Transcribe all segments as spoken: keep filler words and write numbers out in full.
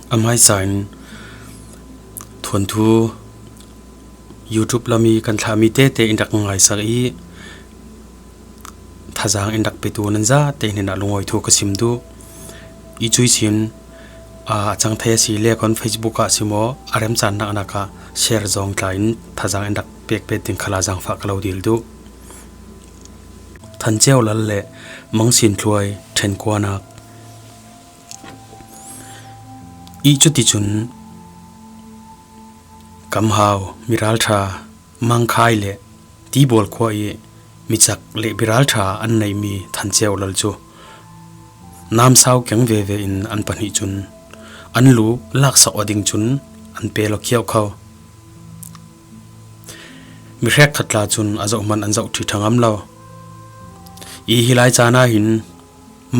A hmaisa in thuanthu YouTube lam i kan thlah mi tete in rak ngaisak i, thazang in rak petu nan zate hnenah lungawi thu ka sim duh. I cui sin, aa, a cang thei a si le kon Facebook ah si maw, a remcan naknak ah share zawng tla in thazang in rak pek pet ding khala zangfah ka lo dil duh. Than Ceu Lal le Mang Sin Thluai ṭhenkuanak. I cuticun Kam Hau, mi ralṭha Mang Khai le Tibawl khua i mi cak le mi ralṭha an neihmi Than Ceu Lal cu namsau keng veve in an pahnih cun an lu laksak aw ding cun an pe lo khiau kho. Mi hrekkhat tla cun a zoh hmanh an zoh ṭhi ṭha ngam lo. I hi lai caan ah hin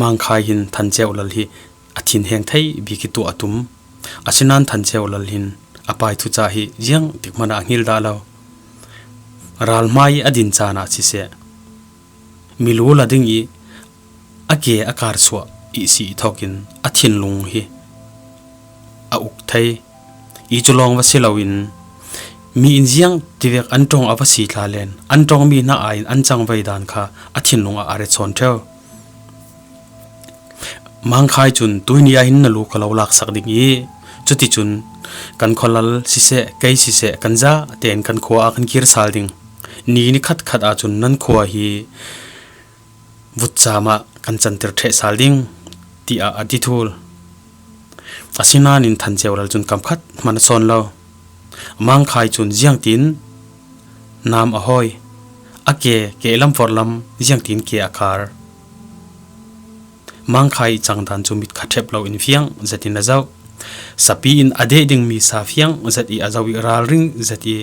Mang Khai hin Than Ceu Lal hi a thinheng thei bik i tuah a tum. Asinain Than Ceu Lal hin a pai thucah hi ziang tik hmanh ah a hngil dah lo. Ral hmai i a din caan ah siseh, milu la ding i a ke a kar suah i si i thawkin a thinlung hi a uk thei. I cu lawng va si loin mi in ziang tivek an ṭong a va si tla len an ṭongmi hna aiin an cangvei dan kha a thinlung ah a ret sawn ṭheu. Mang Khai cun, "Tuini ah hin na lu ka lo laksak ding i, cuticun kan khualal siseh, kei siseh, kan za tein kan khua ah kan kir sal ding. Ni ni khat khat ahcun nan khua hi vutcam ah kan canter ṭheh sal ding," tiah a ti thul. Asinain Than Ceu Lal cun kam khat hmanh a sawn lo. Mang Khai cun ziangtin nam a hawi, a ke, kehlam forhlam ziangtin ke a kar. Mang Khai i cangdan cu mit kha ṭhep loin fiang zetin a zoh. Sapi in a deh dingmi sa fiang zet i a zoh i ralring zet i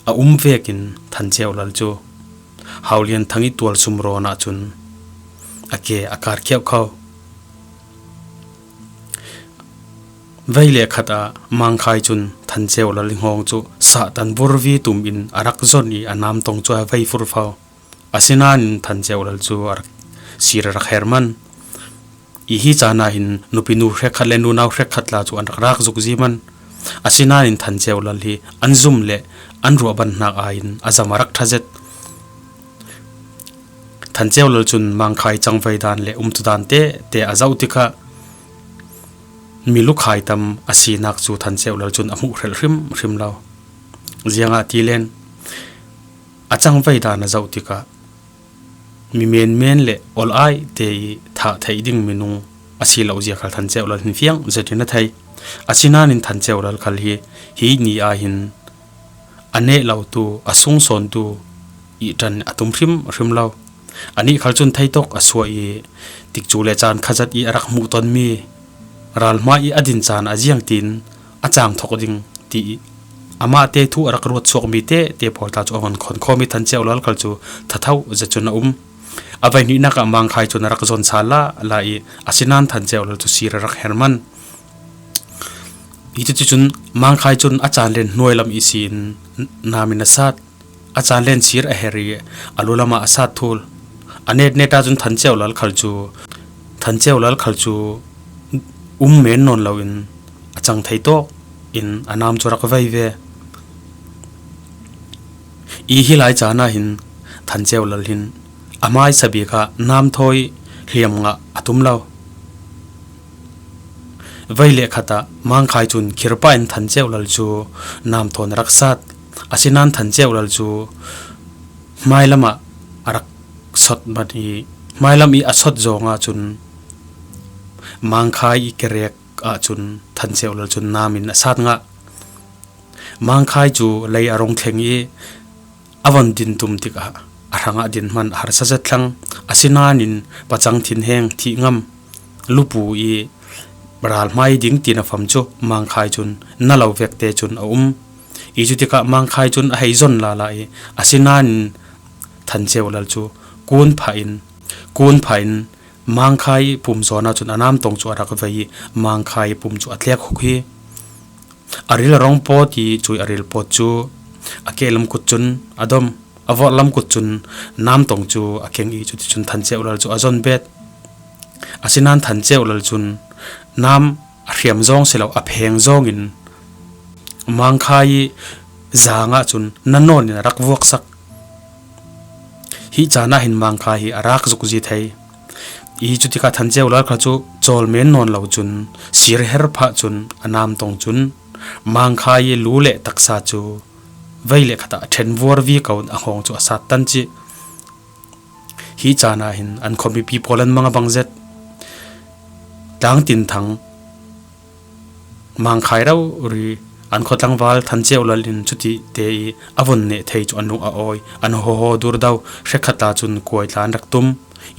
a um vekin Than Ceu Lal cu Haulian Thang i tualsum rawn ahcun a ke a kar khiau kho. Vei le khat ah Mang Khai cun Than Ceu Lal i hngawng cu sahtan vurvi tum in a rak zon i a namtong cu a vei furfau. Asinain Than Ceu Lal cu a rak sir a rak her man. I hi caan ah hin nupi nu hrekkhat le nunau hrekkhat tla cu an rak rak zuk zi man. Asinain Than Ceu Lal hi an zum le an ruah ban hnak aiin a zam a rak ṭha zet. Than Ceu Lal cun Mang Khai cangvei dan le umtudan tete a zoh tikah milu khai tam a sinak cu Than Ceu Lal cun a hmuh hrelh hrimhrim lo. Ziangahtile a cangvei dan a zoh tikah mi menmen le ol ai te i thah theih ding minung a si lo zia khal Than Ceu Lal hin fiang zetin a thei. Asinain Than Ceu Lal khal hi hi ni ah hin a neh lotu, a sungsawntu i ṭan a tum hrimhrim lo. Anih khal cun theitawk a suah i, tikcu le caan kha zat i a rak hmuhtonmi ral hmai i a din caan a ziangtin a cang thawk ding ti i amahte thu a rak ruat suakmi tete pawl tla cu a von khonkhawm i Than Ceu Lal khal cu thatho zet cun a um. A veihnihnak ah Mang Khai cun a rak zon sal lala i, asinain Than Ceu Lal cu sir a rak her man. Hi cuticun Mang Khai cun a caan len hnuai lam ihsin nam in a sat. A caan len sir a her i a lu lam ah a sat thul. A netnet ahcun Than Ceu Lal khal cu, Than Ceu Lal khal cu um men nawn loin a cang thei tawk in a nam cu rak vei ve. I hi lai caan ah hin Than Ceu Lal hin a hmaisa bik ah nam thawi hliam ngah a tum lo. Vei le khat ah Mang Khai cun khirpah in Than Ceu Lal cu nam thawn a rak sat. Asinain Than Ceu Lal cu hmailam ah a rak sot man i, hmailam i a sot zong ahcun Mang Khai i kerek ahcun Than Ceu Lal cun nam in a sat ngah. Mang Khai cu lei a rung thleng i a von din tum tikah a hrangah din hmanh a harsa zet thlang. Asinain pacang thinheng thih ngam lupu i ral hmai ding tina fam cu Mang Khai cun na lo vekte cun a um. I cu tikah Mang Khai cun a hei zon lala i, asinain Than Ceu Lal cu kun phah in, kun phah in Mang Khai pum zawn ahcun a namtong cu a rak vei i Mang Khai pum cu a tlek huk hi. A ril a rong pawt i cui a ril pawt cu a kehlam kut cun a dom, a vorhlam kut cun namtong cu a keng i cuticun Than Ceu Lal cu a zon bet. Asinain Than Ceu Lal cun nam a hriam zawng si lo, a pheng zawngin Mangkhai i zangah cun na nawnin a rak vuaksak. Hi caan ah hin Mangkhai hi a rak zukzi thei. I cutikah Than Ceu Lal kha cu cawl men nawn lo cun sir her phah cun a nam tong cun Mangkhai i lu le taksa cu vei le khat ah a ṭhen vuar vi ko in a hngawng cu a sat tan cih. Hi caan ah hin an khuamipi pawl an mang a bang zet. Tlangtin Thang, Mangkhai rori an khua tlangval Than Ceu Lal in cuti te i a vun neh thei cu an lung a awi, an hawhaw dur do. Hrekkhat tla cun kuai tla an rak tum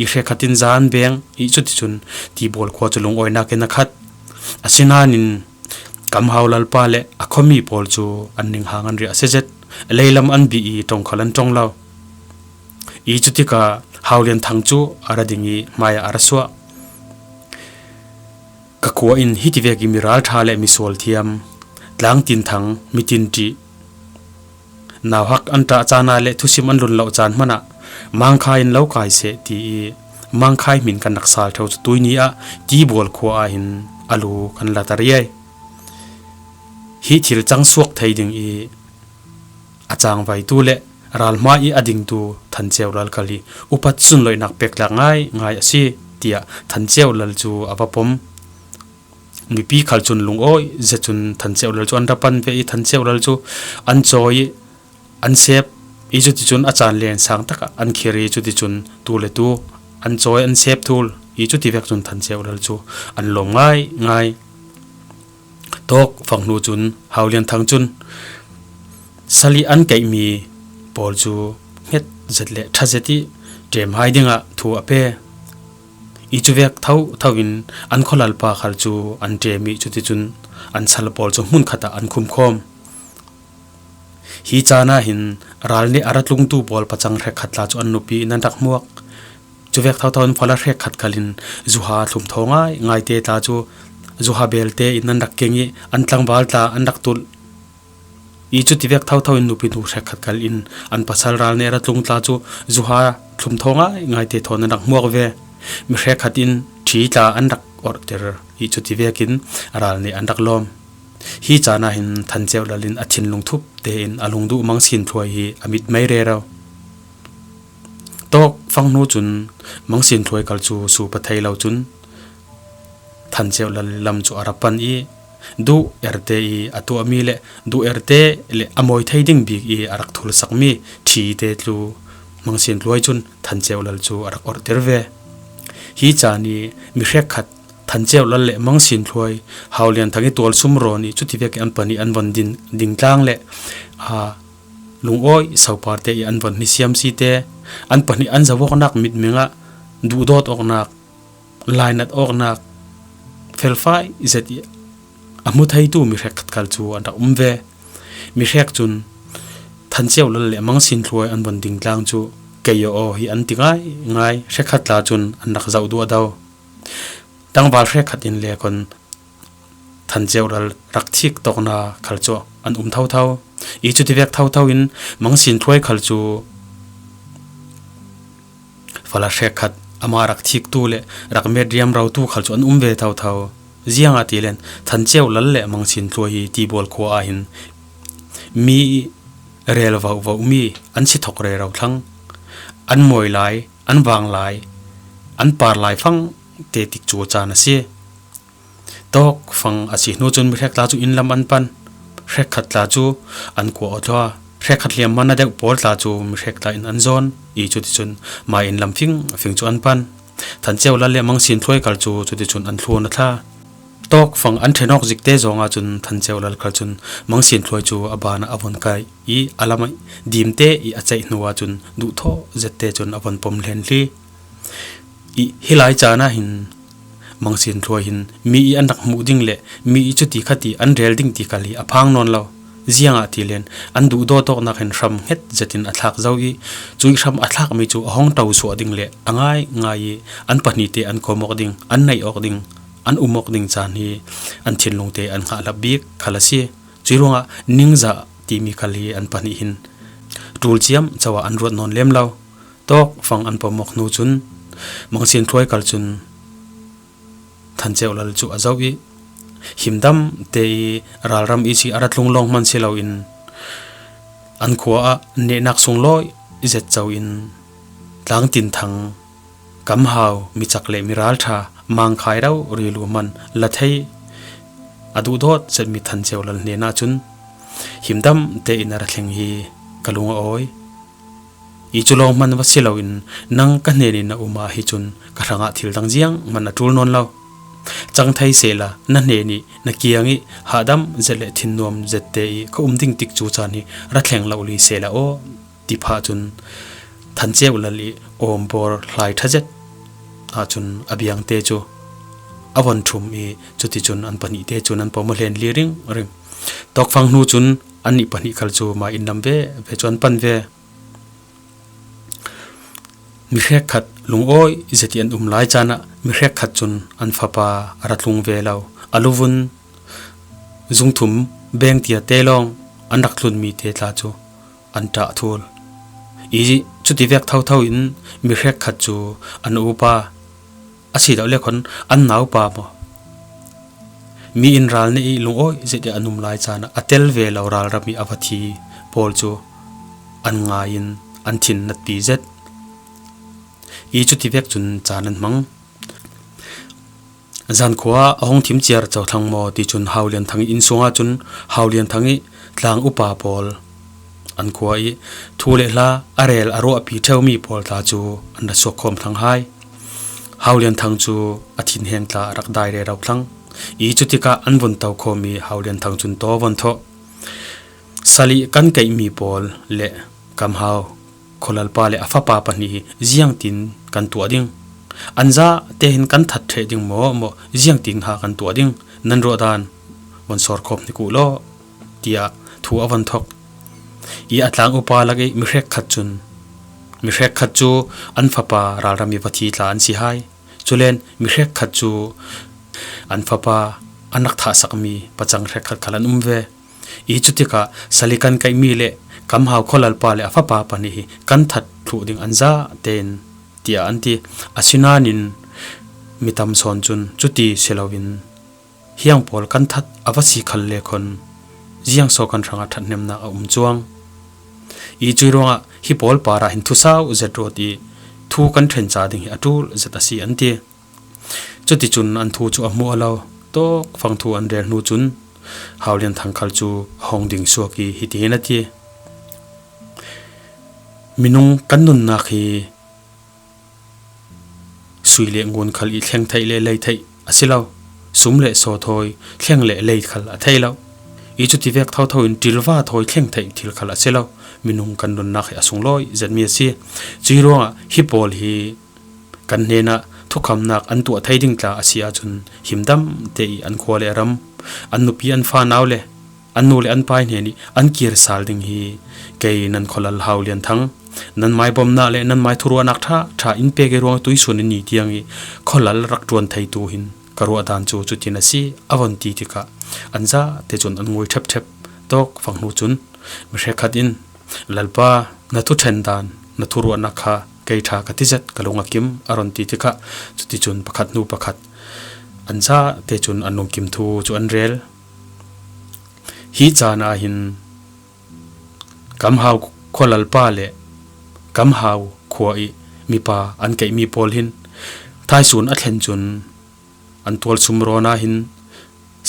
i hrekkhat in zan beng i cuticun Tibawl khua cu lungawinak in a khat. Asinain Kam Hau Lalpa le a khuami pawl cu an ninghang an riah a si zet. Leilam an bih i ṭong khal an ṭong lo. I cutikah Hau Lian Thang cu a ra ding i hmai ah a ra suah. Ka khua in hiti vek i mi ralṭha le mi sual thiam, Tlangtin Thang, mi tinṭih, nauhak an ṭah caan ah le thusim an lun loh caan hmanh ah Mangkhai in lo kai seh ti i Mangkhai hmin kan rak sal ṭheu cu tuihni ah Tibawl khua ah hin a lu kan la ta riai. Hi thil cang suak thei ding i a cangvaitu le ralhma i a dingtu Than Ceu Lal kha hi upat sunloihnak pek tlak ngaingai a si, tiah Than Ceu Lal cu a va pom. Mipi khal cun lungawi zet cun Than Ceu Lal cu an ra pan ve i Than Ceu Lal cu an cawi i an sep i cuticun a caan len sang takah an khir i cuticun tu le tu an cawi an sep thul i cuti vek cun Than Ceu Lal cu an lawm ngaingai. Tawk fang hnu cun Hau Lian Thang cun sal i an keihmi pawl cu hnget zet le ṭha zet i ṭem hai dingah thu a pe. I cu vek thotho in an khualalpa khal cu an ṭem i cuticun an sal pawl cu hmunkhat ah an khumkhawm. Hi caan ah hin ral nih a ra tlungtu pawl pacang hrekkhat tla cu an nupi in an rak hmuak. Cu vek thotho in fala hrekkhat khal in zuha thlum thaw ngaingai te tla cu zuha belte in an rak keng i an tlangval tla an rak tulh. I cuti vek thotho in nupi hnu hrekkhat khal in an pasal ral nih a ra tlung tla cu zuha thlum thaw ngaingai te thawn an rak hmuak ve. Mi hrekkhat in ṭhi tla an rak orhter i cuti vekin ral nih an rak lawm. Hi caan ah hin Than Ceu Lal in a thinlung thup tein a lungduh Mang Sin Thluai hi a mit mei rero. Tawk fang hnu cun Mang Sin Thluai khal cu suup a thei lo cun Than Ceu Lal lam cu a rak pan i duh erte i a tuahmi le duh erte le a mawi thei ding bik i a rak thulsakmi ṭhi te tlu Mang Sin Thluai cun Than Ceu Lal cu a rak orhter ve. Hi caan i mi hrekkhat Than Ceu Lal le Mang Sin Thluai, Hau Lian Thang i tualsum rawn i cuti vek i an pahnih an von din, ding tlang le, aa, lungawi sopar te i an von hnisiam si te, an pahnih an zoh awknak mitmeng ah duhdawt awknak, lainat awknak, felfai zet i a hmu theitu mi hrekkhat khal cu an rak um ve. Mi hrek cun Than Ceu Lal le Mang Sin Thluai an von ding tlang cu kei aw aw hi an ti ngaingai, hrekkhat tla cun an rak zoh duah do. Tlangval hrekkhat in le kon Than Ceu Lal rak thik tawkna khal cu an um thotho. I cuti vek thotho in Mang Sin Thluai khal cu fala hrekkhat amah rak thiktu le rak met riamrotu khal cu an um ve thotho. Ziangahtile Than Ceu Lal le Mang Sin Thluai hi Tibawl khua ah hin mi rel vovomi an si thok rero thlang, an mawi lai, an vang lai, an par lai fang te tikcu a caan a si. Tawk fang a si hnu cun mi hrek tla cu inn lam an pan, hrekkhat tla cu an kua aw tlua, hrekkhat hliam hman a deuh pawl tla cu mi hrek tla in an zawn i cuticun mai inn lam fingfing cu an pan. Than Ceu Lal le Mang Sin Thluai khal cu cuticun an thluan a thla. Tawk fang an ṭhen awk zik te zong ahcun Than Ceu Lal khal cun Mang Sin Thluai cu a ban ah a vun kai i a lam ah dim te i a ceih hnu ahcun duhthawh zet te cun a vun pom hlen hli. I hi lai caan ah hin Mang Sin Thluai hin mi i an rak hmuh ding le mi i cuti kha ti an rel ding ti khal hi a phang nawn lo. Ziangahtile an duhdawt awknak hin hram hnget zetin a thlak zo i cuih hram a thlakmi cu a hong ṭo suah ding le a ngaingai i an pahnih te an kawm awk ding, an neih awk ding, an um awk ding caan hi an thinlung te an hngah hlap bik khal a si. Cuih ruangah ningzah timi khal hi an pahnih hin ṭul ciamco ah an ruat nawn lem lo. Tawk fang an pom awk hnu cun Mang Sin Thluai khal cun Than Ceu Lal cu a zoh i Himdam te i ralram i ci a ra tlung lawng hman si loin an khua ah nehnak sunglawi zet co in Tlangtinthang Kamhau micak le miraltha mangkhai rau rilu man la thei a duhdawt zetmi Thanceu lal hnenah cun himdam te in a ra thleng hi ka lung a awi. I cu lawng hman va si loin nang ka hnen in na um ah hi cun ka hrangah thil dang ziang hman a ṭul nawn lo. Cang thei sehla na hnen i na kiang i hahdam zet le thinnuam zet te i ka um ding tikcu caan hi ra thleng lo li sehla aw, ti phah cun Thanceu lal i awmbawr hlai ṭha zet ahcun a biangte cu a von ṭhum i cuticun an pahnih te cun an pom aw hlen li ringring. Tawkfang hnu cun annih pahnih khal cu mai in lam ve ve cu an pan ve. Mi hrekkhat lungawi zet i an um lai caan ah mi hrekkhat cun an fapa a ra tlung ve lo. A luvun zungthum bengtia te lawng an rak tlunmi te tla cu an ṭah thul. I cuti vek thotho in mi hrekkhat cu an upa a si lo le khawn an naupa maw? Mi in ral nih i lungawi zet i an um lai caan ah a tel ve lo ralram i a va thi pawl cu an ngai in an thin natpi zet. I cuti vek cun caan an hmang. Zankhua a hung thim ciar cothlang maw ti cun Hau Lian Thang i inn sungah cun Hau Lian Thang i tlang upa pawl an khua i thu le hla a rel a ruahpi ṭheumi pawl tla cu an ra suak khawm thlang hai. Hau Lian Thang cu a thinheng tla a rak dai rero thlang. I cutikah an vun to khawm i Hau Lian Thang cun taw von thawh. Sali kan keihmi pawl le Kamhau khualalpa le a fapa pahnih hi ziangtin kan tuah ding? An zah te hin kan that ṭheh ding maw, maw ziangtin ha kan tuah ding? Nan ruahdan von sawr khawm hnik uh law, tiah thu a von thawk. I a tlang upa lak i mi hrekkhat cun, mi hrekkhat cu an fapa ralram i va thi tla an si hai. Culen mi hrekkhat cu an fapa an rak thahsakmi pacang hrekkhat khal an um ve. I cutikah sali kan keihmi le Kamhau khualalpa le a fapa pahnih hi kan that thluh ding an zah tein, tiah an ti. Asinain mi tam sawn cun cuti si loin hiang pawl kan that a va si khal le khawn ziangso kan hrangah ṭhathnemnak a um cuang. I cuih ruangah hi pawl parah hin thusau zet rawt i thu kan ṭhen ca ding hi a ṭul zet a si an ti. Cuticun an thu cu a hmuh a lo. Tawkfang thu an rel hnu cun Hau Lian Thang khal cu a hong ding suak i hitihin a ti, minung kan nunnak hi sui le ngun khal i thleng theih le lei theih a si lo. Sum le saw thawi thleng le lei khal a thei lo. I cuti vek thotho in ṭilva thawi thleng theih thil khal a si lo. Minung kan nunnak hi a sunglawi zetmi a si. Cuih ruangah hi pawl hi kan hnenah thukhamnak an tuah thei ding tla a si ahcun himdam te i an khua le ram, an nupi an fanau le an nu le an pa hnen i an kir sal ding hi kei nan khualal Hau Lian Thang, nan mai bomnak le nan mai thuruahnak ṭha ṭha in pek i ruang tuisun in ni tiang i khualal rak ṭuan theitu hin ka ruahdan cu cutin a si, a von ti tikah an zah te cun an ngui ṭhepṭhep. Tawkfang hnu cun mi hrekkhat in, Lalpa, na thuṭhen dan, na thuruahnak kha kei ṭha ka ti zet, ka lung a kim, a ron ti tikah cuticun pakhat hnu pakhat an zah te cun an lungkim thu cu an rel. Hi caan ah hin Kamhau khualalpa le Kamhau khua i mipa an keihmi pawl hin thaisun a thlen cun an tualsum rawn ah hin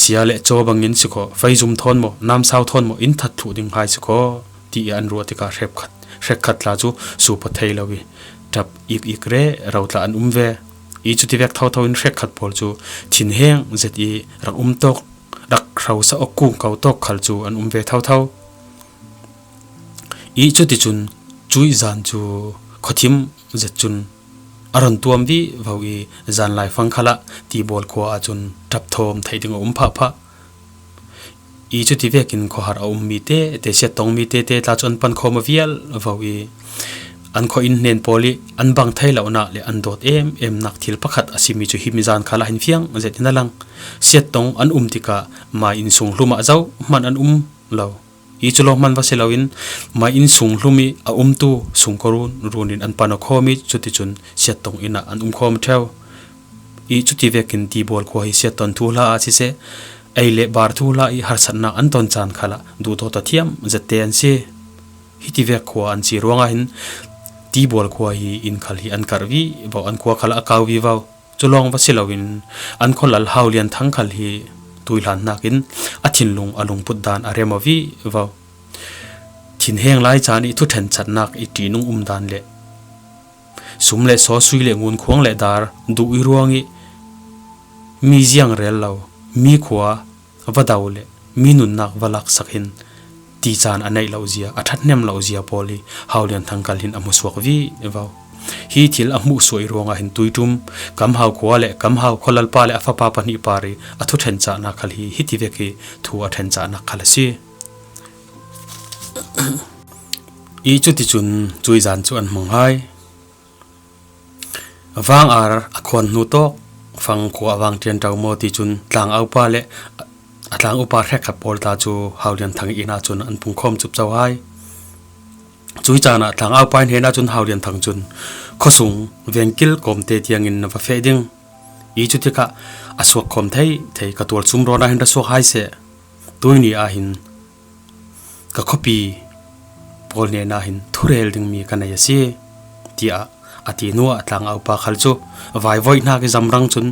sia le caw bangin si khaw, feizum thawn maw, namsau thawn maw, in that thluh ding hai si khaw, ti i an ruah tikah hrekkhat, hrekkhat tla cu supa thei lo i ṭap ik ik rero tla an um ve. I cuti vek thotho in hrekkhat pawl cu thinheng zet i rak um tawk, rak hrosa awk kung ko tawk khal cu an um ve thotho. I cuticun cuih zan cu khuathim zet cun a ron tuam vivo i zanlai fang khalah Tibawl khua ahcun ṭap thawm theih ding a um phahphah. I cuti vekin khuahar a ummi tete, siattongmi tete tla cu an pan khawm a vial vo i an khuainn hnen pawl i an bang thei lonak le an dawt em emnak thil pakhat a simi cu himi zan khalah hin fiang zet in a lang. Siattong an um tikah mai inn sung hlum ah zohman an um lo. I cu lawng hman va si loin mai inn sung hlum i a umtu sungkua run run in an pan aw khawm i cuticun siattong inn ah an um khawm ṭheu. I cuti vekin Tibawl khua hi siattong thuhla ah siseh, ei le bar thu la i harsatnak an ton caan khalah duhdaw ta thiam zette an si. Hiti vek khua an si ruangah hin Tibual khua hi inn khal hi an karh vivo, an khua khalah a kau vivo. Cu lawng va si loin an khualal Hau Lian Thang khal hi tuihlan hnakin a thinlung a lungput dan a rem aw vivo. Thinheng lai caan i thuṭhen chatnak i ṭihnung um dan le sum le saw, sui le ngun, khuang le dar duh i ruang i mi ziang rel lo, mi khua va do le mi nunnak va laksak hin ti caan a neih loh zia, a ṭhathnem loh zia pawl hi Hau Lian Thang khal hin a hmusuak vivo. Hi thil a hmuhsuah i ruangah hin tuiṭum Kam Hau khua le Kam Hau khualalpa le a fapa pahnih par i a thuṭhen cahnak khal hi hiti vek hi thu a ṭhen cahnak khal a si. I cuticun cuizan cu an hmang hai. Vangar a khuan hnu tawk fang khua a vang ṭianṭo maw ti cun tlangaupa le a tlangaupa hrekkhat pawl ta cu Hau Lian Thang inn ah cun an pungkhawm cupco hai. Cuih caan ah tlangaupa hnenah cun Hau Lian Thang cun khuasung vengkil kawmte tiangin na va feh ding. I cutikah a suak khawm thei thei ka tualsum rawn ah hin ra suak hai seh. Tuihni ah hin ka khuapi pawl hnenah hin thurel dingmi ka nei a si, tiah a ti hnuah tlangaupa khal cu vaivoih hnak i zamrang cun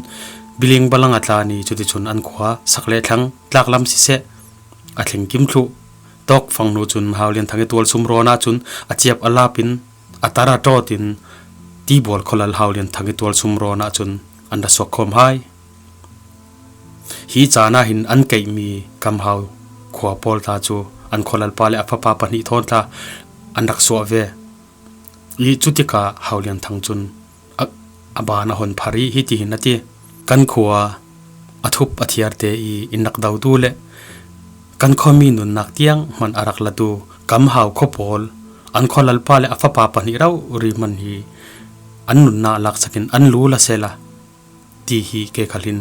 biling balang a tlan i cuticun an khua sak le thlang tlaklam siseh a thlingkim thluh. Tawk fang hnu cun Hau Lian Thang i tualsum rawn ah cun a ciap a lap in a tar a ṭawt in Tibual khualal Hau Lian Thang i tualsum rawn ah cun an ra suak khawm hai. Hi caan ah hin an keihmi Kam Hau khua pawl ta cu an khualalpa le a fapa pahnih thawn tla an rak suah ve. I cutikah Hau Lian Thang cun a, a ban a hon phar i hiti hin a ti, kan khua a thup a thiarte i in rak dotu le kan khuami nunnak tiang hman a rak latu Kam Hau khua pawl an khualalpa le a fapa pahnih rori hman hi an nunnak laksak in an lu la sela ti hi kei khal hin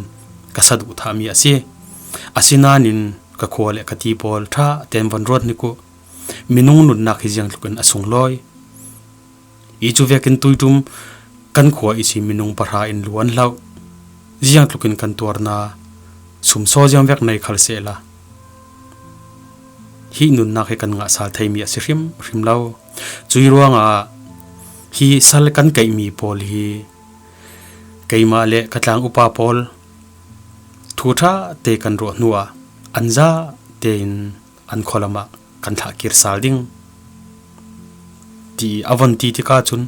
ka saduhthahmi a si. Asinain ka khua le ka ti pawl ṭha tein von ruat hnik uh. Minung nunnak hi ziangtlukin a sunglawi. I cu vekin tuiṭum kan khua ihsi minung pahra in lu an hloh. Ziangtlukin kan tuarna sumsaw ziangvek nei khal sehla hi nunnak hi kan ngah sal theimi a si hrimhrim lo. Cuih ruangah hi sal kan keihmi pawl hi keimah le ka tlang upa pawl thu ṭha te kan ruah hnuah an za tein an khualam ah kan thlah kir sal ding, ti a von ti tikah cun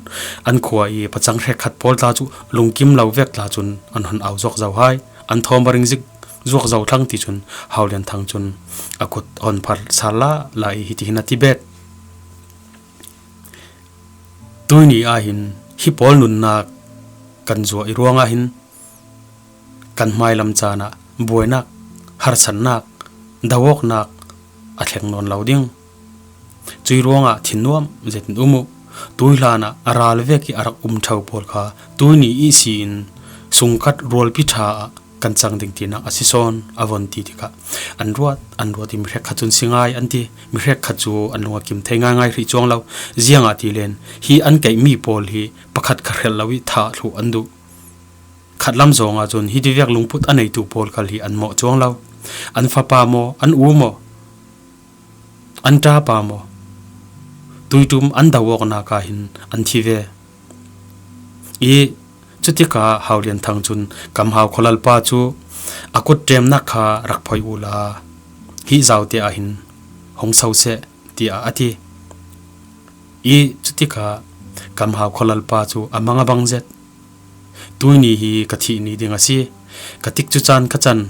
an khua i pacang hrekkhat pawl tla cu lungkim lo vek tla cun an hon au zuak zo hai. An thawm a ring zik zuak zo thlang ti cun Hau Lian Thang cun a kut a hon phar sal la la i hiti hin a ti bet. Tuihni ah hin hi pawl nunnak kan zuah i ruangah hin kan hmailam caan ah buainak, harsatnak, doawknak a thleng nawn lo ding. Cuih ruangah thinnuam zetin um uh. Tuihlan ah a ral vek i a rak um ṭho pawl kha tuihni ihsi in sungkat rualpi ṭha ah kan cang ding tinak a si sawn a von ti tikah an ruat, an ruat i mi hrekkhat cun si ngai an ti. Mi hrekkhat cu an lung a kim thei ngaingai hrih cuang lo. Ziangahtile hi an keihmi pawl hi pakhat kha hrelh lo i thah thluh an duh. Khatlam zongah cun hiti vek lungput a neitu pawl khal hi an mawh cuang lo. An fapa maw, an u maw, an ṭapa maw, tuiṭum an doawknak ah hin an thi ve. I cutikah Hau Lian Thang cun Kam Hau khualalpa cu a kut ṭemnak kha rak phoih uhla hi zaute ah hin hong so seh, tiah a ti. I cutikah Kam Hau khualalpa cu a mang a bang zet. Tuihni hi ka thih ni ding a si. Ka tikcu caan ka can.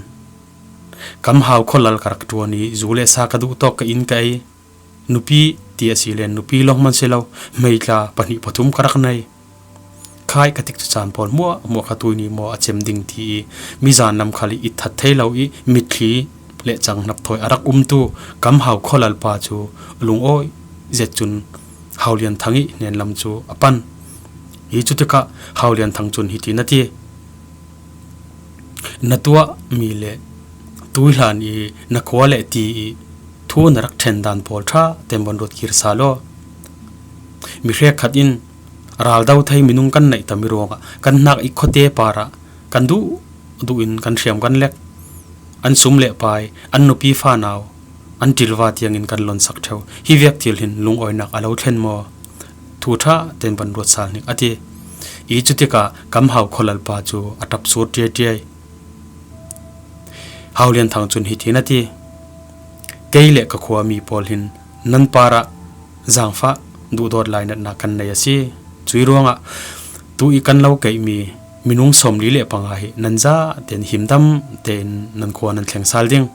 Kam Hau khualal ka rak ṭuan i zu le sa ka duh tawk ka inn ka ei. Nupi ti a si len nupi lawng hman si lo, hmeitla pahnih pathum ka rak nei. Khai ka tikcu caan pawl hmuahhmuah kha tuihni maw a cem ding ti i mizan lam khal i it that thei lo i mitthli le cang hnapthawi a rak umtu Kam Hau khualalpa cu lungawi zet cun Hau Lian Thang i hnenlam cu a pan. I cutikah Hau Lian Thang cun hiti na ti, na tuahmi le tuihlan i na khua le ti i thu na rak ṭhen dan pawl ṭha tein von ruat kir sal aw. Mi hrekkhat in ral do thei minung kan neih tam i ruangah kan hnak i khuate parah kan duh duh in kan hriam kan lek. an sum le pai, an nupi fanau, an ṭilva tiangin kan lonsak ṭheu. Hi vek thil hin lungawinak a lo thlen maw? Thu ṭha ten van ruat sal hnik a ti. I cutikah Kam Hau khualalpa cu a ṭap sur ṭiaṭiai. Hau Lian Thang cun hitin a ti, "Kei le ka khuami pawl hin nan parah zaangfah duhdawt lainatnak kan nei a si. Cuih ruangah tu i kan lo keihmi minung sawmli le panga hi nan zaten himdam tein nan khua nan thleng sal ding.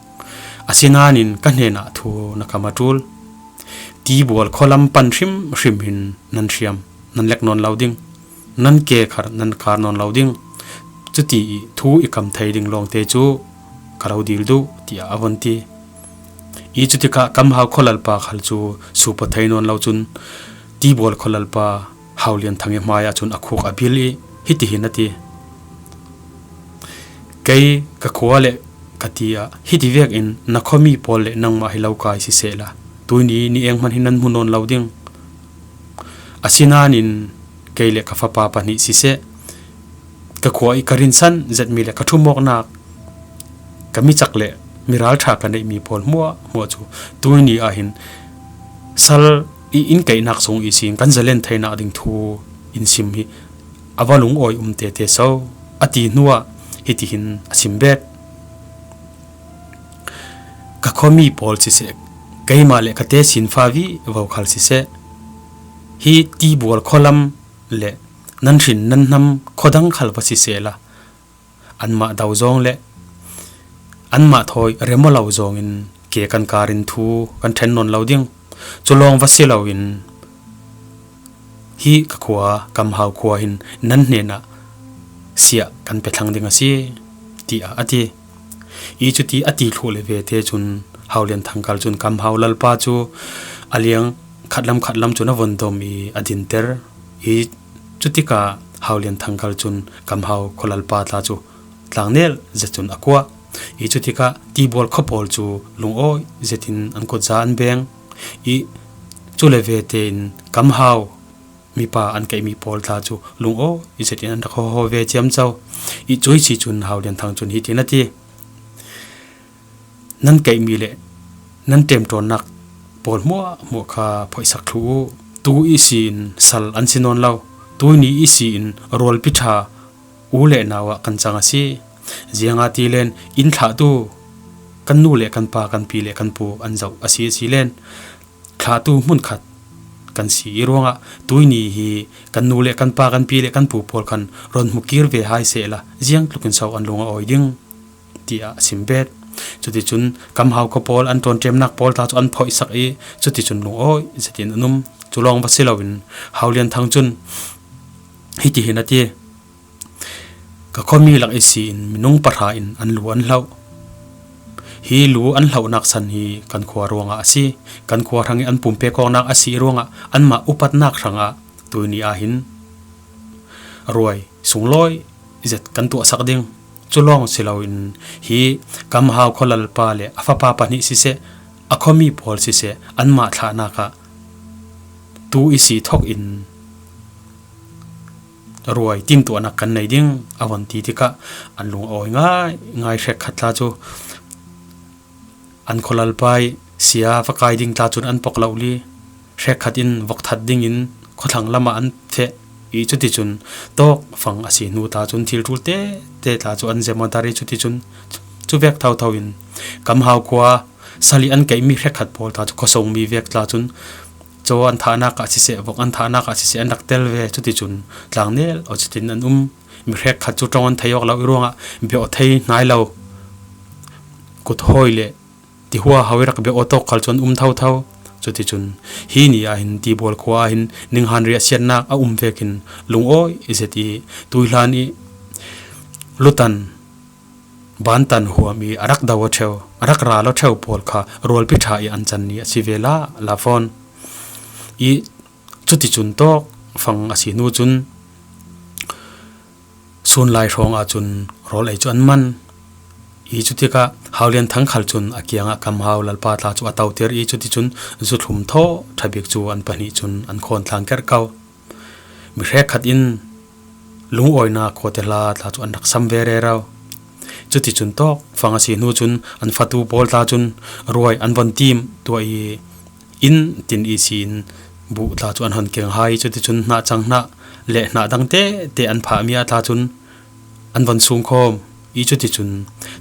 Asinain ka hnenah thu na kam a ṭul. Tibual khualam pan hrimhrim hin nan hriam, nan lek nawn lo ding. Nan ke khar nan kar nawn lo ding. Cuti i thu i kam thei ding lawngte cu ka lo dil duh," tiah a von ti. I cutikah Kam Hau khualalpa khal cu supa thei nawn lo cun Tibual khualalpa Hau Lian Thang i hmaiah cun a khuk a bil i hitihin a ti, "Kei ka khua le ka ti ah hiti vekin na khuami pawl le nangmah hi lo kai sisehla, tuini ni eng hmanh hi nan hmu nawn lo ding. Asinain kei le ka fapa pahnih siseh, ka khua i ka rinsan zetmi le ka ṭhumawknak, ka mi cak le mi ralṭha ka neihmi pawl hmuahhmuah cu tuini ah hin sal i in keihnak sung ihsin kan zalen theinak ding thu in sim hi a va lungawi um tete so," a ti hnuah hitihin a sim bet, "Ka khuami pawl siseh, keimah le ka tesin fa vivo khal siseh, hi Tibual khualam le nan hrin nan hnam khuadang khal va sisehla, anmah do zawng le anmah thawi rem aw lo zawngin ke kan karin thu kan ṭhen nawn lo ding. Cu lawng va si loin hi ka khua, Kam Hau khua hin nan hnenah siah kan pe thlang ding a si," tiah a ti. I cuti a ti thluh le vete cun Hau Lian Thang khal cun Kam Hau lalpa cu a liang khatlam khatlam cun a von dom i a dinter. I cutikah Hau Lian Thang khal cun Kam Hau khualalpa tla cu tlangnel zet cun a kuah. I cutikah Tibual khua pawl cu lungawi zetin an kutza an beng. I cu le vete in Kam Hau mipa an keihmi pawl tla cu lungawi zetin an rak hawhaw ve ciamco. I cuih si cun Hau Lian Thang cun hitin a ti, "Nan keihmi le nan ṭemṭawnnak pawl hmuahhmuah kha phoihsak thluh u. Tu ihsin sal an si nawn lo. Tuini ihsin rualpi ṭha u le nau ah kan cang a si. Ziangahtile in thlahtu kan nu le kan pa, kan pi le kan pu an zoh a si, a si len thlahtu hmunkhat kan si i ruangah tuini hi kan nu le kan pa, kan pi le kan pu pawl khan rawn hmu kir ve hai sehla, ziang tlukin so an lung a awi ding," tiah a sim bet. Cuticun Kam Hau khua pawl an ṭawnṭemnak pawl tla cu an phoihsak i cuticun lungawi zetin an um. Cu lawng va si loin Hau Lian Thang cun hitihin a ti, "Ka khuami lak ihsin minung pahra in an lu an hloh. Hi lu an hlohnak san hi kan khua ruangah a si. Kan khua hrangih an pumpek awknak a si ruangah anmah upatnak hrangah tuini ah hin ruai sunglawi zet kan tuahsak ding. Cu lawng si loin hi Kam Hau khualalpa le a fapa pahnih siseh, a khuami pawl siseh, anmah thlahnak ah tu ihsi thawk in ruai timtuahnak kan nei ding," a von ti tikah an lung a awi ngaingai. Hrekkhat tla cu an khualalpa i sia va kai ding tla cun an pok lohli. Hrekkhat in vok that dingin khuathlang lamah an feh i cuticun tawkfang a si hnu tla cun thil ṭul tete tla cu an zem aw dar i cuticun cu vek thotho in Kam Hau khua sal i an keihmi hrekkhat pawl tla cu khuasungmi vek tla cun caw an thahnak ah siseh, vok an thahnak ah siseh an rak tel ve. Cuticun tlangnel aw zetin an um. Mi hrekkhat cu ṭong an thei awk lo i ruangah biah aw thei hnai lo kut hawi le tihua ho i rak biah aw tawk khal cu an um thotho. Cuticun hi ni ah hin Tibual khua ah hin ninghan riahsiatnak a um vekin lungawi zet i tuihlan i lutan bantan huam i a rak do aw ṭheu, a rak ral aw ṭheu pawl kha rualpi ṭha i an can ni a si ve la, la fawn. I cuticun tawkfang a si hnu cun sunlai hrawng ahcun rawl ei cu an man. I cutikah Hau Lian Thang khal cun a kiangah Kam Hau lalpa tla cu a toter i cuticun zuthlum thaw ṭha bik cu an pahnih cun an khawn tlang kerh ko. Mi hrekkhat in lungawinak khuate hla tla cu an rak sam ve rero. Cuticun tawkfang a si hnu cun an fatu pawl tla cun ruai an von tim tuah i, inn tin i si in buh tla cu an hon keng hai. Cuticun hnahcang hnah le hnah dang tete an phahmi ah tla cun an von sungkhawm i, cuticun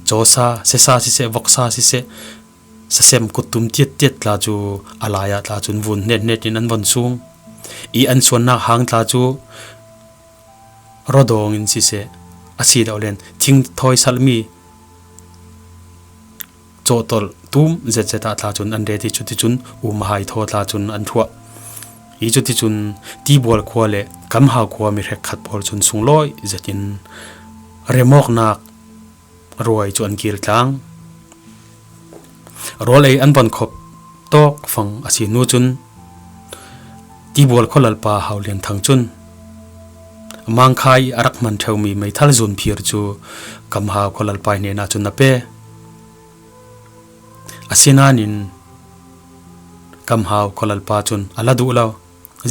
cawsa sisa siseh, voksa siseh, sasem kuttum tiattiat tla cu a lai ah tla cun vun hnethnet in an von sung i, an suannak hang tla cu rawdawng in siseh, a si lo len thing thawi salhmi cawhtolh tum zetzet ah tla cun an ret i, cuticun um hai thaw tla cun an thuah i, cuticun Tibual khua le Kamhau khua mi hrekkhat pawl cun sunglawi zetin remawknak ruai cu an kir tlang. Rawl ei an von khop tawkfang a si hnu cun Tibual khualalpa Hau Lian Thang cun Mangkhai i a rak hman ṭheumi meithal zunphir cu Kamhau khualalpa hnenah cun a pe. Asinain Kamhau khualalpa cun a la duh lo.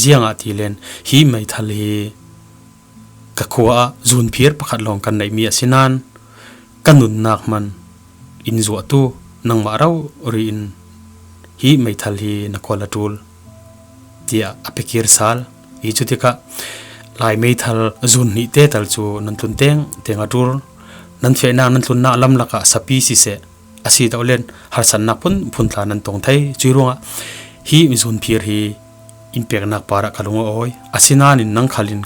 Ziangahtile hi meithal hi ka khua ah zunphir pakhat lawng kan neihmi a si nain ka nunnak hman in zuahtu nangmah rori in hi meithal hi na khual a ṭul, tiah a pekir sal i, cutikah Lai meithal zun hnih te tal cu nan tlun teng teng a ṭul, nan fehnak nan tlunnak lam lakah sapi siseh, a si deuh len harsatnak phunphun tla nan tong thei. Cuih ruangah hi zunphir hi in peknak parah ka lung a awi. Asinain nang khal in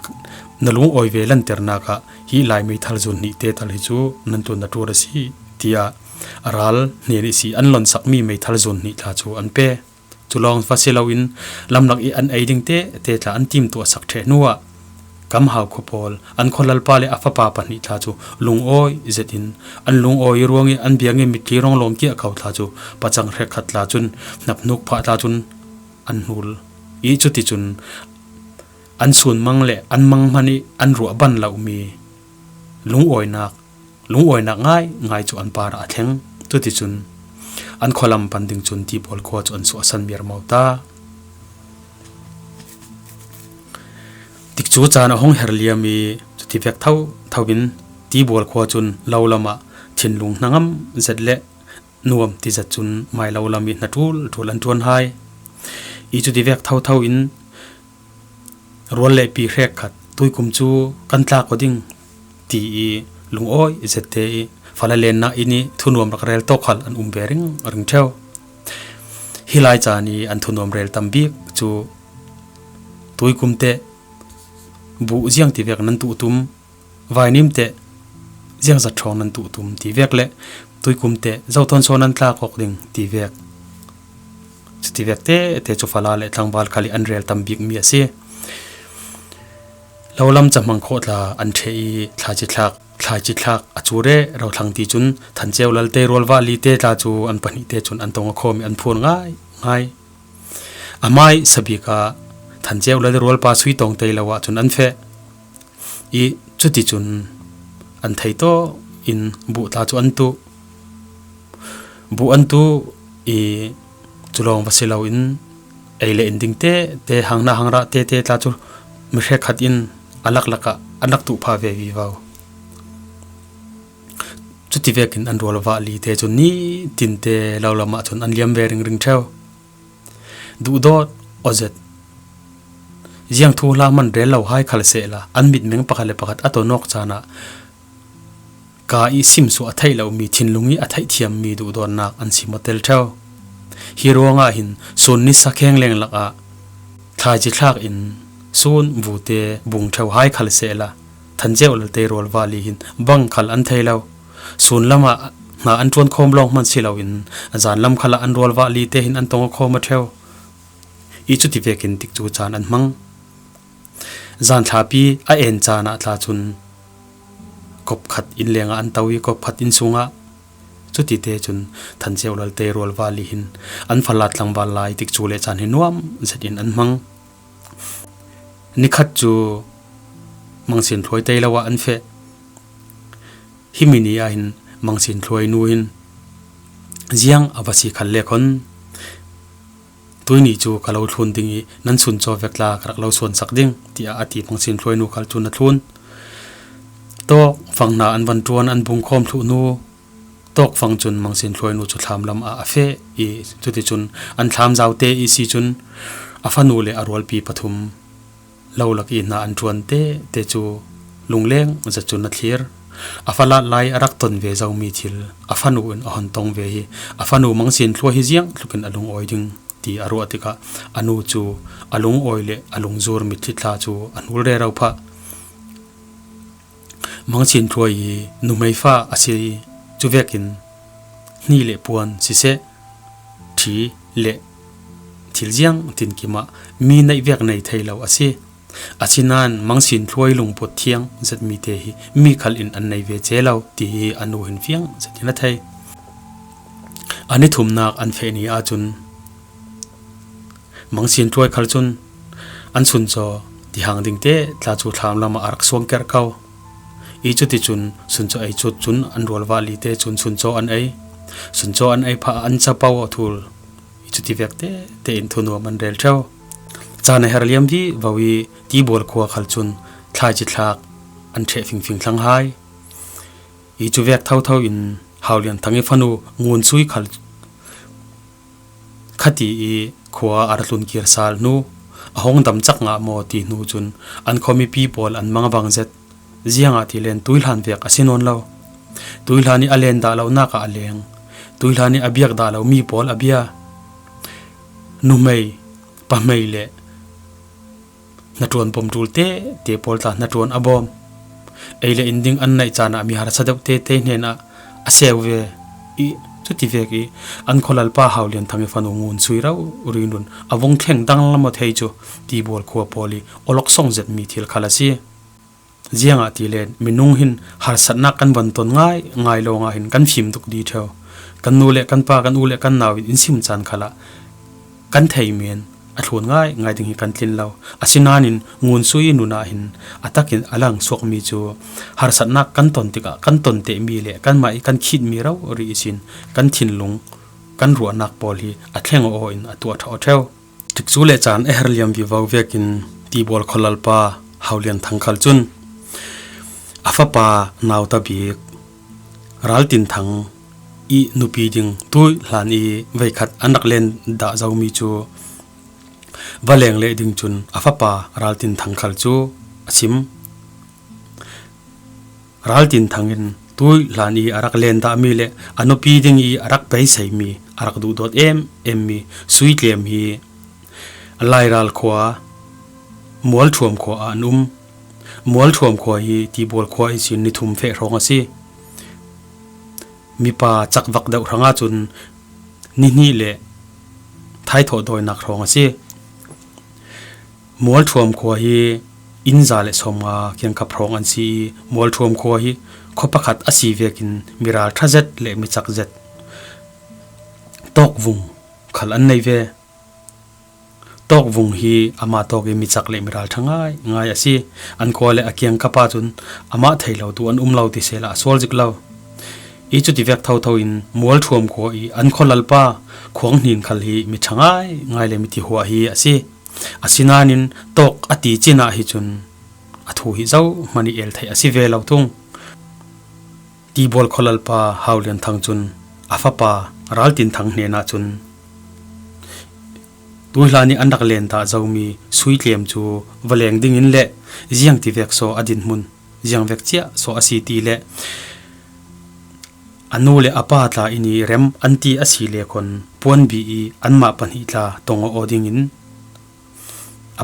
na lung awi ve lanternak ah hi Lai meithal zun hnih te tal hi cu nan tlun a ṭul a si, tiah a ral hnen ihsi an lonsakmi meithal zun hnih tla cu an pe. Cu lawng va si loin lamlak i an ei ding tete tla an timtuah sak ṭheh hnuah Kamhau khua pawl an khualalpa le a fapa pahnih tla cu lungawi zetin an lungawi ruang i an biakmi mitthli ronglawng kiah ko tla cu pacang hrekkhat tla cun hnaphnuk phah tla cun an hnul i, cuticun an sunmang le an mang hmanh i an ruah ban lomi lungawinak lungawinak ngaingai cu an parah a thleng. Cuticun an khualam pan ding cun Tibual khua cu an suahsan miarmau ta. Tikcu caan a hung her liam i, cutivek thotho in Tibual khua cun lo lam ah thinlung hnangam zet le nuam tizat cun mai lo lam i hna ṭul ṭul an ṭuan hai i, cutivek thotho in rual le pi hrekkhat tuikum cu kan tlak aw ding ti i lungawi zette i fala lennak inn i thunuam rak rel tawk khal an um ve ringring ṭheu. Hi lai caan i an thunuam rel tam bik cu tuikum teh buh ziang tivek nan tuh tum, vainim teh ziangzat ṭhawng nan tuh tum tivek le tuikum teh zothawn sawn nan tlak awk ding tivek. Cutivek tete cu fala le tlangval khal i an rel tam bikmi a si. Lo lam cahmang khawh tla an ṭheh i thlaici thlak, thlaici thlak a cu rero thlang ti cun Than Ceu Lal te rualvah li te tla cu an pahnih te cun an tong a khawm i an phun ngaingai. A hmai sabik ah Than Ceu Lal rualpa sui tawng tei lo ah cun an feh i, cuticun an thei tawh in buh tla cu an tuh. Buh an tuh i, cu lawng va si loin ei le in ding tete, hang hnah hang rah tete tla cu mi hrekkhat in a laklak ah an rak tuh phah ve vivo. Cutivekin an rualvah li te cun nitin te lo lam ah cun an liam ve ringring ṭheu. Duhdawt aw zet. Ziang thuhla hman rel lo hai khal sehla an mitmeng pakhat le pakhat a tonawk caan ah ka i simsuah a theih lomi thinlung i a theihthiammi duhdawtnak an sim aw tel ṭheu. Hi ruangah hin sun nisa khengleng lakah thlaici thlak in sun vute bung ṭheu hai khal sehla Than Ceu Lal te rualvah li hin bang khal an thei lo. Sun lamah hna an ṭuan khawm lawng hman si loin zan lam khalah an rualvah li te hin an tong a khawm a ṭheu i, cutivekin tikcu caan an hmang. Zan thlapi a en caan ah tla cun kop khat inn lengah an to i kop khat inn sungah cutite cun Than Ceu Lal te rualvah li hin an fala tlangval lai tikcu le caan hi nuam zetin an hmang. Nikhat cu Mangsin Thluai tei lo ah an feh. Himi ni ah hin Mangsin Thluai nu hin ziang a va si khal le khon tuihni cu ka lo thlun ding i nan sun caw vek tla ka rak lo suan sak ding, tiah a ti. Mangsin Thluai nu khal cun a thlun. Tawk fang hna an van ṭuan an bungkhawm thluh hnu, Tawk fang cun Mang Sin Thluai nu cu thlam lam ah a feh i, cuticun an thlam zaute i si cun a fanu le a rualpi pathum lo lak i hna an ṭuan te te cu lungleng zet cun a thlir. A falat lai a rak ton ve zomi thil a fanu in a hon tong ve hi, a fanu Mang Sin Thluai hi ziang tlukin a lungawi ding ti a ruah tikah a nu cu a lungawi le a lungzur mitthli thla cu a hnul rero phah. Mang Sin Thluai hi nuhmei fa a si, cu vekin hni le puan siseh, ṭhi le thil ziang tinkim ah mi neih vek nei thei lo a si. Asinain Mang Sin Thluai lungput thiang zetmi te hi mi khal in an nei ve ce lo, ti hi a nu hin fiang zetin a thei. A ni thumnak an feh ni ahcun Mang Sin Thluai khal cun an suncaw tihang ding te tla cu thlam lam ah a rak suang kerh ko. I cuticun suncaw ei cut cun an rualvah li te cun suncaw an ei. Suncaw an ei phah an capo a thul. I cuti vek te tein thunuam an rel ṭheo. Caan a her liam vivo i Tibual khua khal cun thlaici thlak an ṭheh fingfing thlang hai. I cu vek thotho in Hau Lian Thang i fanu Ngun Sui khal khati i khua a ra tlun kir sal hnu, a hong dam cak ngah maw ti hnu cun an khuamipi pawl an mang vang zet. Ziangahtile tuihlan vek a si nawn lo. Tuihlan i a len dah lonak ah a leng. Tuihlan i a biak dah lo mi pawl a bia. Nuhmei, pahmei le hnaṭuan bawm ṭul te te pawl tla hnaṭuan a bawm. Ei le in ding an naih caan ah mi harsa deuh te te hnenah a seu ve i, cuti vek i an khualalpa Hau Lian Thang i fanu Ngun Sui rau rin run a vung thleng dang lam aw thei cu Tibual khua pawl i awlok song zetmi thil khal a si. Ziangahtile minung hin harsatnak kan van ton ngai ngai lawng ah hin kan fim tuk di ṭheo. Kan nu le kan pa, kan u le kan nau in in sim caan khalah kan thei men a thlun ngai ngai ding hi kan tlin lo. Asinain Ngun Sui i nun ah hin a takin a lang suakmi cu harsatnak kan ton tikah kan ton tehmi le kanmah i kan khitmi rori ihsin kan thinlung, kan ruahnak pawl hi a thleng aw in a tuah ṭha aw ṭheo. Tikcu le caan a her liam vivo vekin Tibual khualalpa Hau Lian Thang khal cun a fapa nauta bik Ral Tin Thang i nupi ding tuihlan i veikhat an rak len dah zomi cu va leng leh ding cun a fapa Ral Tin Thang khal cu a chim. Ral Tin Thang in tuihlan i a rak len dahmi le a nupi ding i a rak beiseimi, a rak duhdawt em emmi Sui Tlem hi Lairal khua, Mualṭhuam khua ah an um. Mualṭhuam khua hi Tibual khua ihsin ni thum feh hrawng a si. Mipa cakvak deuh hrang ahcun ni hnih le thaithawh dawinak hrawng a si. Mualṭhuam khua hi inn za le sawmnga kiangkap hrawng an si i, Mualṭhuam khua hi khua pakhat a si vekin miral ṭha zet le mi cak zet Tawk Vung khal an nei ve. Tawk Vung hi amah tawk i mi cak le miral ṭha ngai ngai a si. An khua le a kiangkap ahcun amah thei lo tu an um lo ti sehla a sual zik lo. I cuti vek thotho in Mualṭhuam khua i an khualalpa Khuang Hnin khal hi mi ṭha ngai ngai le mi tihuah hi a si. Asinain tawk a ti cin ah hi cun a thu hi zohman i el theih a si ve lo thung. Tibual khualalpa Hau Lian Thang cun a fapa Ral Tin Thang hnenah cun tuihlan i an rak len dah zomi Sui Tlem cu va leng dingin le ziang ti vek saw a dinhmun, ziang vek ciah saw a si ti le a nu le a pa tla in i rem an ti a si le khon puanbi i anmah pahnih tla tong aw dingin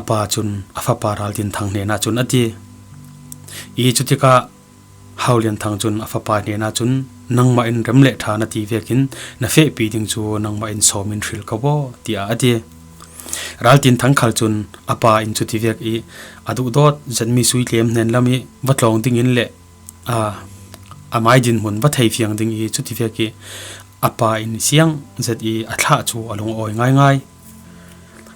a pa cun a fapa Ral Tin Thang hnenah cun a ti. I cutikah Hau Lian Thang cun a fapa hnenah cun, "Nangmah in rem le ṭha na ti vekin na fehpi ding cu nangmah in sawm in hril ko aw," tiah a ti. Ral Tin Thang khal cun a pa in cuti vek i a duhdawt zetmi Sui Tlem hnen lam i va tlawng dingin le aa, a mai dinhmun va thei fiang ding i cuti vek i a pa in siang zet i a thlah cu a lungawi ngaingai.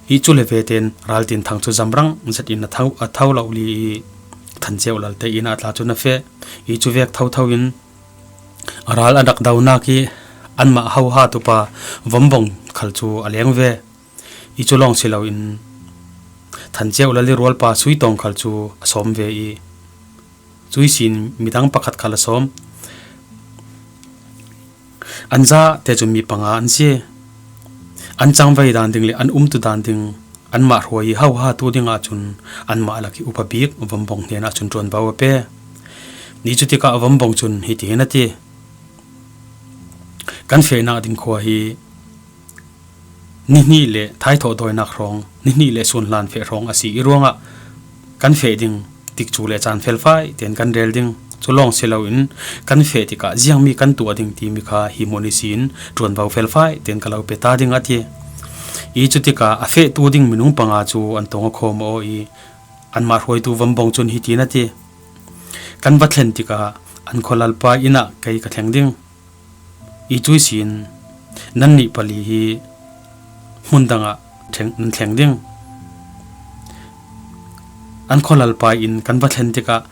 Hi cu le ve tein Ral Tin Thang cu zamrang zet in a tho, a tho lo li i Than Ceu Lal te inn ah tla cun a feh. Hi cu vek thotho in ral an rak donak i anmah hohat upa Vom Bawng khal cu a leng ve. Hi cu lawng si loin Than Ceu Lal i rualpa Sui Tawng khal cu a sawm ve i Cuisin midang pakhat khal a sawm. An zate cun mi panga an si. An cangvei dan ding le an umtu dan ding anmah hruai i hoha tu dingah cun anmah lak i upa bik vombawng hnenah cun ṭuanvo a pe. Ni cutikah vombawng cun hiti hin a ti, kan fehnak ding khua hi nihnih le thaithawh dawinak hrawng, nihnih le sunhlan feh hrawng a si i ruangah kan feh ding tikcu le caan felfai tein kan rel ding. Cu lawng si loin kan feh tikah ziangmi kan tuah ding timi kha hi hmun ihsin ṭuanvo felfai tein ka lo pe ta ding a ti. I cutikah a fehtu ding minung panga cu an tong a khawm aw i anmah hruaitu vombawng cun hiti hin a ti, kan va thlen tikah an khualalpa inn ah kei ka thleng ding. I cuisin nannih pali hi hmun dangah thleng, nan thleng ding. An khualalpa inn kan va thlen tikah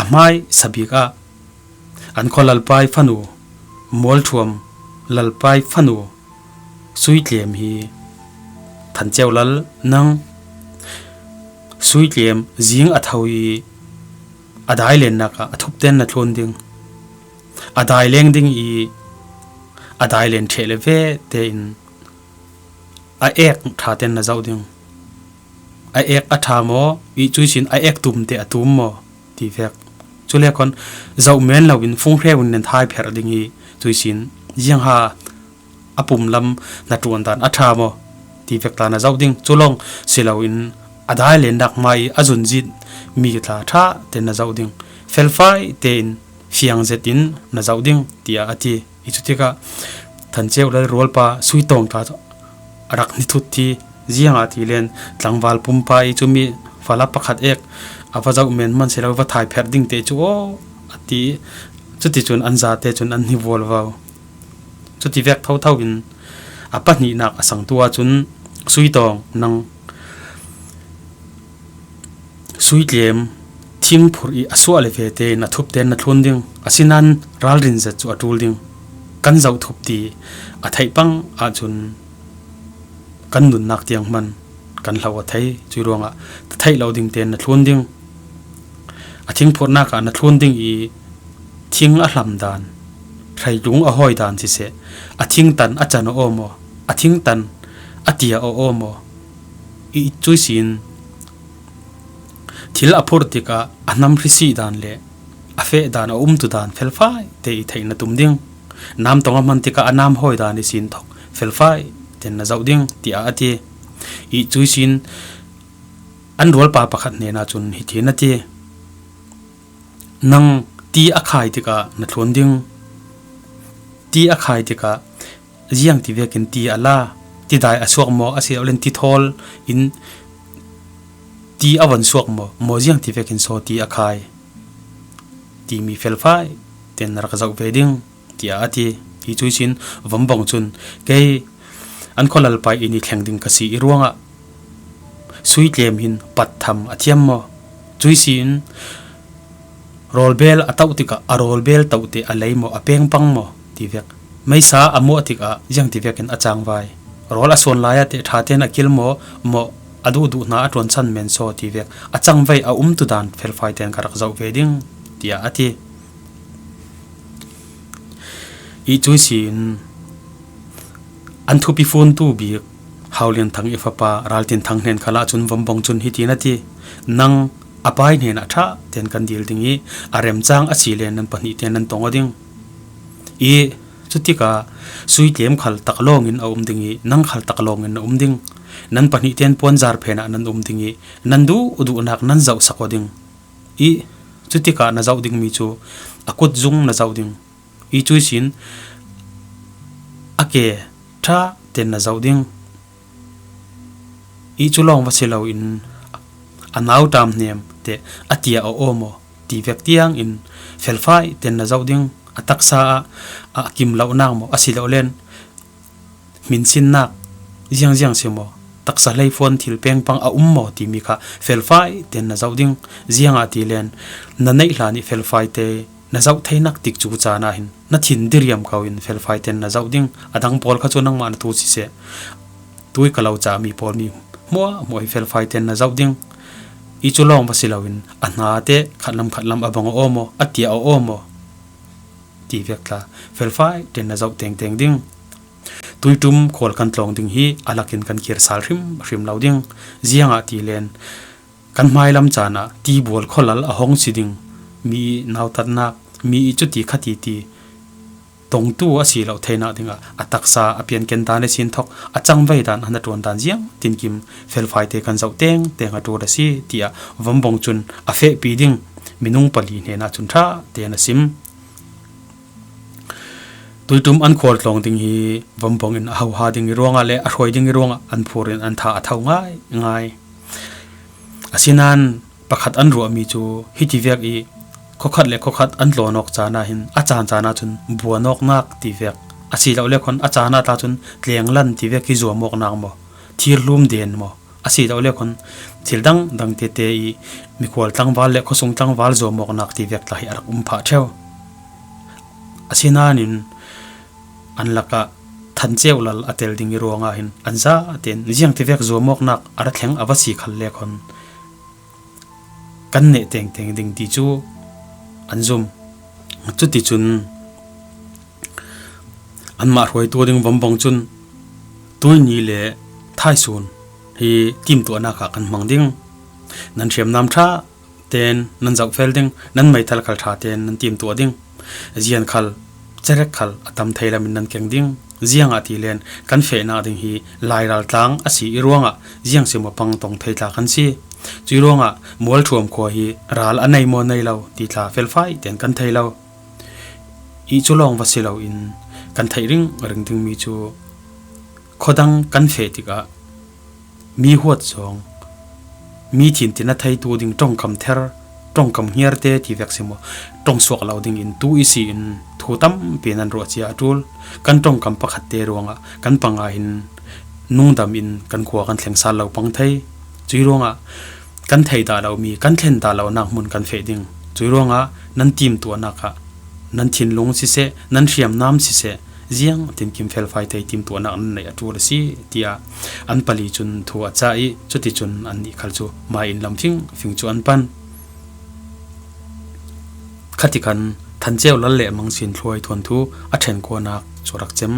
a hmai sabik ah an khualalpa i fanu, Mualṭhuam lalpa i fanu Suitlem hi, Than Ceu Lal, nang Suitlem zing a tho i a dailennak ah a thupten na thlun ding. A dai leng ding i a dai len ṭheh le ve tein a ek ṭha ten na zoh ding. A ek a ṭha maw, i cuisin a ek tum te a tum maw ti vek. Cule khawn zoh men loin funghreu in nan thaipherh ding i cuisin ziangha a pum lam na ṭuan dan a ṭha maw ti vek tla na zoh ding. Cu lawng si loin a dai lennak hmai i a zunzit mi tla ṭha ten na zoh ding. Felfai tein fiang zetin na zoh ding, tiah a ti. I cutikah Than Ceu Lal rualpa Suitawng tla a rak hnithut ti, ziangah ti len tlangval pumpa i cumi fala pakhat ek a va zoh men hman si lo, va thaipherh ding te cu aw a ti. Cuticun an zate cun an hni vualvo. Cuti vek thotho in a pahnihnak a sangtu ahcun, Suitawng, nang Suitlem thingphurh i a suah le ve tein a thupten na thlun ding, asinain ralrin zet cu a ṭul ding. Kan zoh thup ti a theih pang ahcun kan nunnak tiang hman kan hlo a thei, cuih ruangah theih lo ding tein na thlun ding. A thingphurhnak ah na thlun ding i thing a hlam dan, hreilung a hawi dan siseh, a thingtan a can aw maw, a thingtan a tia aw maw, i cuisin thil a phurh tikah a hnam hrisih dan le a feh dan, a umtu dan felfai te i theih na tum ding. Nam tong a hman tikah a nam hawi dan ihsin thok felfai ten na zoh ding, tiah a ti. I cuisin an rualpa pakhat hnenah cun hiti hin a ti, nang ti a khai tikah na thlun ding. Ti a khai tikah ziang ti vekin ti a la, ti dai a suak maw, a si lo len ti thawl in ti a von suak maw, maw ziang ti vekin saw ti a khai timi felfai ten na rak zoh ve ding, tiah a ti. Hi cuisin vombawng cun, kei an khualalpa inn i thleng ding ka si i ruangah Suitlem hin pat tham a thiam maw? Cuisin rawlbel a toh tikah a rawlbel toh te a lei maw, a peng pang maw ti vek. Meisa a muah tikah ziang ti vekin a cangvai. Rawl a suan lai ah teh ṭha tein a kil maw, maw a duhduh hna a ṭuansan men saw ti vek. A cangvai a umtu dan felfai tein ka rak zoh ve ding, tiah a ti. I cuisin an thupi funtu bik Hau Lian Thang i fapa Raltin Thang hnen khalah cun vombawng cun hiti hin a ti, nang a pai hnenah ṭha tein kan dil ding i a remcang a si len nan pahnih tein nan tong aw ding. I cutikah Suitlem khal tak lawngin a um ding i nang khal tak lawngin na um ding. Nan pahnih tein puanzar phenah nan um ding i nan duh duhnak nan zohsak aw ding. I cutikah na zoh dingmi cu a kutzung na zoh ding. I cuisin a ke ṭha tein na zoh ding. I cu lawng va si loin a nau ṭam hnem te a tia aw aw maw ti vek tiangin felfai tein na zoh ding. A taksa ah a kim lonak maw, a si lo len hminsinnak ziangziang si maw, taksa hleifuan thil pengpang a um maw timi kha felfai tein na zoh ding. Ziangah ti len na neih hlan i felfai te na zoh theinak tikcu caan ah hin na thin diriam ko in felfai tein na zoh ding. A dang pawl kha cu nangmah na tu siseh, tui ka lo cahmi pawl mi hmuahhmuah hi felfai tein na zoh ding. Hi cu lawng va si loin a hna te khatlam khatlam a bang a aw maw, a tiah a aw maw ti vek tla felfai ten na zoh tengteng ding. Tuiṭum khual kan tlawng ding hi a lakin kan kir sal hrim hrim lo ding. Ziangahtile kan hmailam caan ah tibual khualal a hong si ding, mi nautatnak, mi i cuti khati ti tongtu a si lo theinak dingah a taksa a pianken dan ihsin thok a cangvei dan a hnaṭuan dan ziang tinkim felfai te kan zoh tengteng a ṭul a si, tiah Vambawng cun a fehpi ding minung pali hnenah cun ṭha tein a sim. Tuiṭum an khual tlawng ding hi Vambawng in a hoha ding i ruangah le a hruai ding i ruangah an phur in an tha a tho ngaingai. Asinain pakhat an ruahmi cu hiti vek i khuakhat le khuakhat an tlawn awk caan ah hin a caan caan ah cun buan awknak ti vek, a si lo le khon a caan ah tla cun tlenglan ti vek hi zuam awknak maw, thirhlum den maw, a si lo le khon thil dang dang tete i mikhual tlangval le khuasung tlangval zuam awknak ti vek tla hi a rak um phah ṭheu. Asinain an lakah than ceu lal a tel ding i ruangah hin an zaten ziang ti vek zuam awknak a ra thleng a va si khal le khon kan neh tengteng ding ti cu an zum. Cuticun anmah hruaitu ding Vambawng cun tuini le thaisun hi timtuahnak ah kan hmang ding. Nan hriamnam ṭha tein nan zohfel ding, nan meithal khal ṭha tein nan timtuah ding. Zian khal, cerek khal a tam thei lamin nan keng ding. Ziangahtile kan fehnak ding hi Lai raltlang a si i ruangah ziang si maw pang tong thei tla kan si. Cui ruangah Mualṭhuam khua hi ral a nei maw nei lo ti tla felfai tein kan thei lo. I cu lawng va si loin kan theih ringring dingmi cu khuadang kan feh tikah mi huat zong, mi thintin a theitu ding ṭongkam ther, ṭongkam hniarte ti vek si maw, ṭong suak lo dingin tu i si in thu tampi nan ruah cia a ṭul. Kan ṭongkam pakhatte ruangah kan panga hin nungdam in kan khua kan thleng sal lo pang thei. Cui ruangah kan thei dah lomi, kan thlen dah lonak hmun kan feh ding. Cui ruangah nan timtuahnak ah nan thinlung siseh, nan hriamnam siseh, ziang tinkim felfai thei timtuahnak nan neih a ṭul a si, tiah an pali cun thu a cah i cuticun annih khal cu mai in lam fingfing cu an pan. Khatikhan than ceu lal le mang sin hluai thuanthu a ṭhen kuanak cu rak cem.